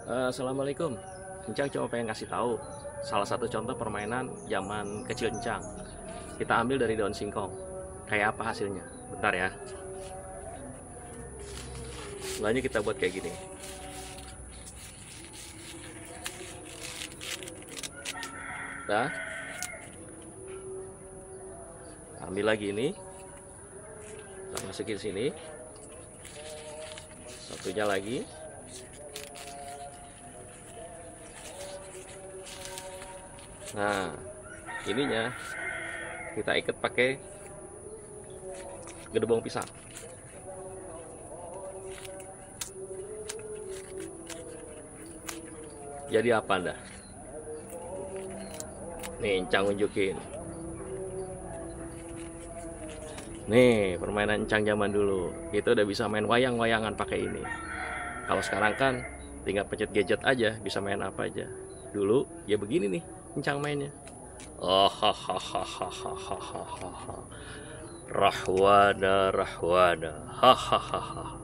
Assalamualaikum. Encang cuma pengen kasih tahu salah satu contoh permainan zaman kecil Encang. Kita ambil dari daun singkong. Kayak apa hasilnya? Bentar ya. Mulanya kita buat kayak gini. Nah, ambil lagi ini. Kita masukin sini. Satunya lagi. Nah, ininya kita ikat pakai gedebong pisang. Jadi apa anda? Nih, Encang unjukin. Nih, permainan Encang zaman dulu. Kita udah bisa main wayang-wayangan pakai ini. Kalau sekarang kan tinggal pencet gadget aja, bisa main apa aja. Dulu ya begini nih, Encang mainnya. Oh, hahaha. Rahwana, rahwana. Hahaha.